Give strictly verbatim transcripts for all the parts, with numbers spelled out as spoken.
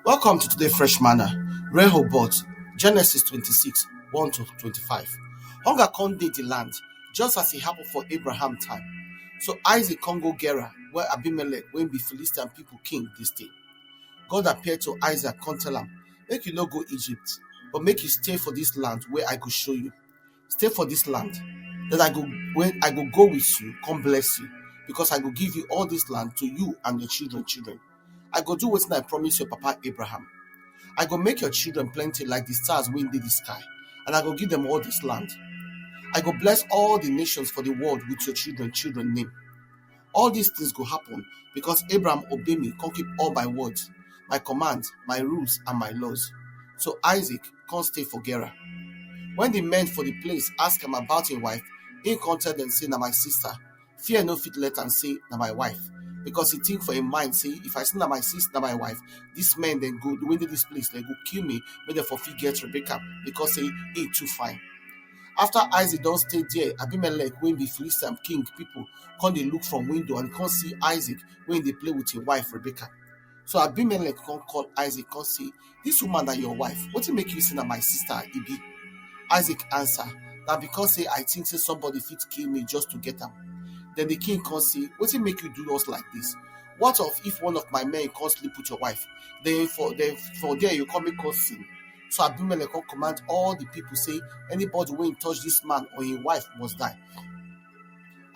Welcome to today Fresh Manna. Rehoboth, Genesis twenty-six, one to twenty-five. Hunger come dey the land, just as e happen for Abraham time. So Isaac come go Gerar, where Abimelech, wey be Philistine people king, dey stay. God appear to Isaac, come tell am, "Make you no go Egypt, but make you stay for this land where I go show you. Stay for this land. Then I go, when I go go with you, come bless you, because I go give you all this land to you and your children children. I go do wetin I promise your papa Abraham. I go make your children plenty like the stars wey dey the sky, and I go give them all this land. I go bless all the nations for the world with your children children name. All these things go happen because Abraham obey me, come keep all my words, my commands, my rules, and my laws." So Isaac come stay for Gerar. When the men for the place ask am about him wife, he come tell them say, "Na my sister." Fear no fit let am say, "Na my wife," because he think for him mind say, "If I say na my sister, na my wife, this men then go, the way dey this place, they go kill me, make dem for fit get Rebecca, because say he too fine." After Isaac don stay there, Abimelech, wey be Philistine king people, come dey look from window and come see Isaac wey dey play with him wife Rebecca. So Abimelech come call Isaac, come say, "This woman na your wife. Wetin make you say na my sister e be?" Isaac answer, "Na because say I think say somebody fit kill me just to get am." Then the king come say, "Wetin make you do us like this? What of if one of my men come sleep with your wife? Then for, then for there you come make us sin." So Abimelech come command all the people say, "Anybody wey touch this man or him wife must die."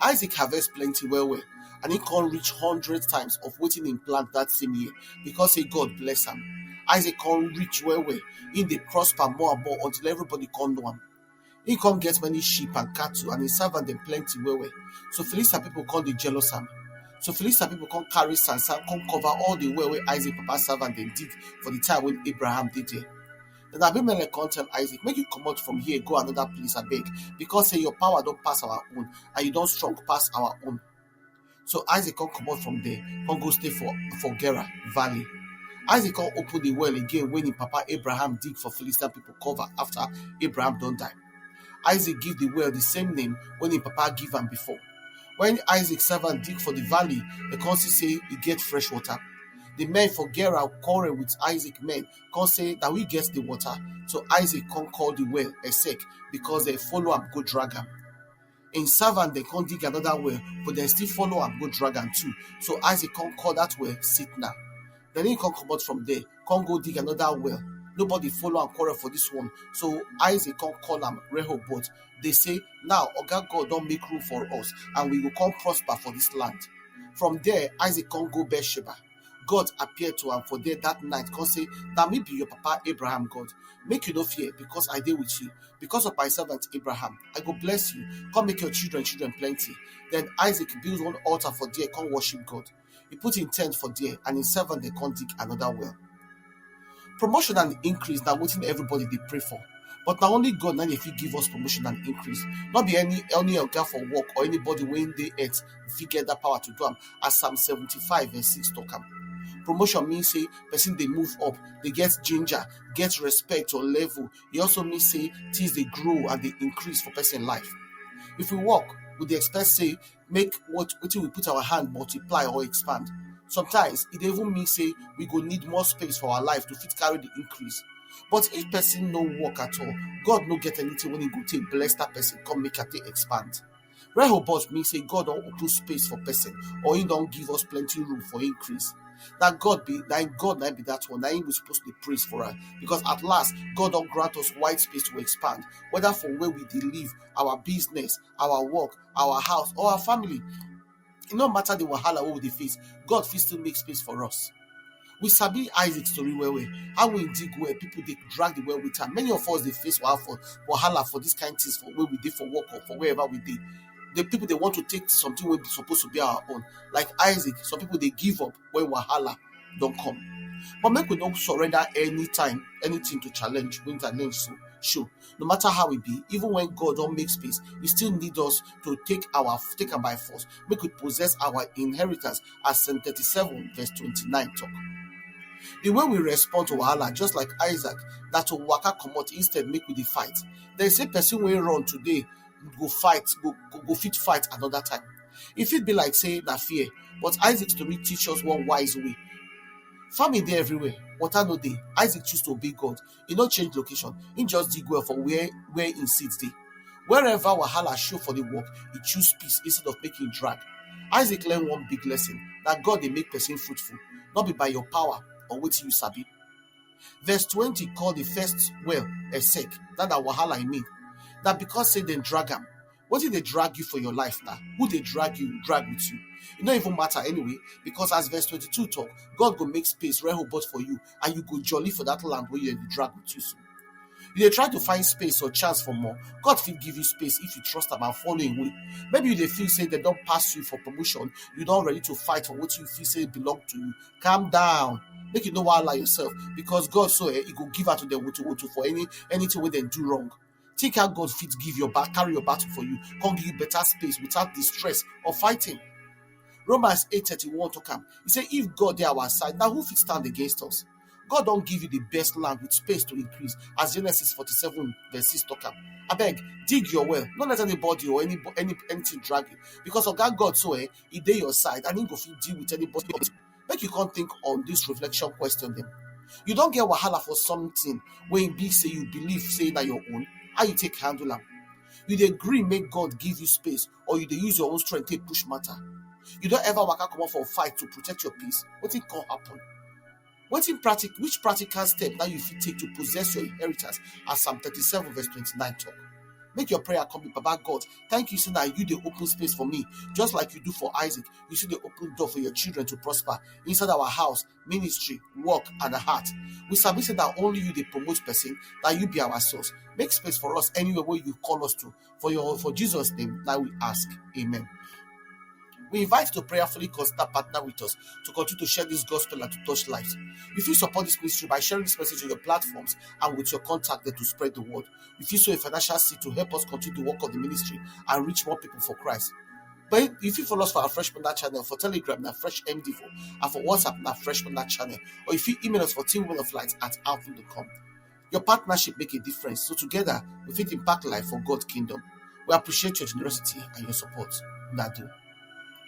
Isaac harvest plenty well well, and he come reach hundred times of wetin he plant that same year, because say God bless am. Isaac come rich well well, he dey prosper more and more until everybody come know am. He come get many sheep and cattle, and him servant dem plenty well well. So Philistine people come dey jealous am. So Philistine people come carry sand sand come cover all the well wey Isaac papa servant dem dig for the time when Abraham dey there. Then Abimelech come tell Isaac, "Make you comot from here, go another place, abeg, because say your power don pass our own, and you don strong pass our own." So Isaac come comot from there, come go stay for, for Gerar Valley. Isaac come open the well again when him papa Abraham dig for Philistine people cover after Abraham don die. Isaac give the well the same name when him papa give am before. When Isaac servant dig for the valley, they come see say e get fresh water. The men for Gerar quarrel with Isaac men, come say, "Na we get the water." So Isaac come call the well Esek, because they follow am go drag am. Him servant dem come dig another well, but dem still follow am go drag am too. So Isaac come call that well Sitna. Then he come comot from there, come go dig another well. Nobody follow am quarrel for this one. So Isaac come call am Rehoboth. Dey say, "Now Oga God don make room for us, and we go come prosper for this land." From there, Isaac come go Beersheba. God appear to am for there that night, come say, "Na me be your papa Abraham God. Make you no fear, because I dey with you. Because of my servant Abraham, I go bless you. Come make your children children plenty." Then Isaac build one altar for there, come worship God. He put him tent for there, and his servant dem come dig another well. Promotion and increase na wetin everybody dey pray for. But na only God na dey fit give us promotion and increase. No be any, any oga for work or anybody wey dey earth fit get that power to do am, as Psalm seventy-five verse six talk am. Promotion mean say person dey move up, dey get ginger, get respect or level. E also mean say things dey grow and dey increase for person life. If we work, we dey expect say make what, wetin we put our hand multiply or expand. Sometimes e dey even mean say we go need more space for our life to fit carry the increase. But if person no work at all, God no get anything wey he go take bless that person, come make am take expand. Rehoboth mean say God don open space for person, or he don give us plenty room for increase. Na God be, na him God, na him be that one. Na him we supposed to dey praise for am, because at last God don grant us wide space to expand, whether for where we dey live, our business, our work, our house, or our family. E no matter the wahala wey we dey face, God fit still make space for us. We sabi Isaac story well well. How we dig well, people dey drag the well with am. Many of us dey face wahala for, wahala for this kind things for where we dey for work or for wherever we dey. The people dey want to take something wey be supposed to be our own. Like Isaac, some people dey give up when wahala don come. But make we no surrender anytime, anything to challenge, when challenge so show. No matter how e be, even when God don make space, he still need us to take our, take am by force. Make we possess our inheritance, as Psalm thirty-seven verse twenty-nine talk. The way we respond to wahala, just like Isaac, na to waka comot, instead make we dey fight. Dem say person wey run today go fight, go, go, go fit fight another time. E fit be like say na fear, but Isaac story teach us one wise way. Famine dey everywhere, Water no dey. Isaac choose to obey God. He no change location. He just dig well for where where him seed dey. Wherever wahala show for the work, he choose peace instead of making drag. Isaac learn one big lesson, that God dey make person fruitful, not be by your power or wetin you sabi. Verse twenty call the first well Esek, that na wahala e mean. Na because say dem drag am. Wetin dey drag you for your life na? Who dey drag you, drag with you? E no even matter anyway, because as verse twenty-two talk, God go make space, Rehoboth, for you, and you go jolly for that land where you dey drag with you so. You dey try to find space or chance for more. God fit give you space if you trust am and follow him way. Maybe you dey feel say dem don pass you for promotion, you don ready to fight for wetin you feel say belong to you. Calm down. Make you no wahala yourself, because God so eh, he go give out to them woto woto for any anything wey dem do wrong. Think how God fit give your back, carry your battle for you, come give you better space without the stress of fighting. Romans eight thirty-one talk am. He say, if God dey our side, now who fit stand against us? God don give you the best land with space to increase, as Genesis forty-seven verse six talk am. Abeg, dig your well. No let anybody or any, any anything drag you, because Oga God so eh, he dey your side and he go fit deal with anybody. Make you come think on this reflection question dem. You don get wahala for something wey e be say you believe say na your own. How you take handle am? You dey gree make God give you space, or you dey use your own strength take push matter? You don ever waka comot for fight to protect your peace? Wetin come happen? Wetin practic which practical step now you fit take to possess your inheritance, as Psalm thirty-seven verse twenty-nine talk? Make your prayer come be, Baba God, thank you say na you dey open space for me, just like you do for Isaac. You still dey open door for your children to prosper inside our house, ministry, work, and heart. We sabi say na only you dey promote person, na you be our source. Make space for us anywhere where you call us to. For your for Jesus' name, now we ask. Amen. We invite you to prayerfully consider partner with us to continue to share this gospel and to touch lives. You fit support this ministry by sharing this message on your platforms and with your contact dem to spread the word. You fit sow a financial seed to help us continue the work of the ministry and reach more people for Christ. But you fit follow us for our Fresh Manna channel for Telegram na Fresh M D four and for WhatsApp na Fresh Manna channel. Or you fit email us for team women of light at outlook dot com. Your partnership make a difference. So together, we fit impact life for God kingdom. We appreciate your generosity and your support. Nadu.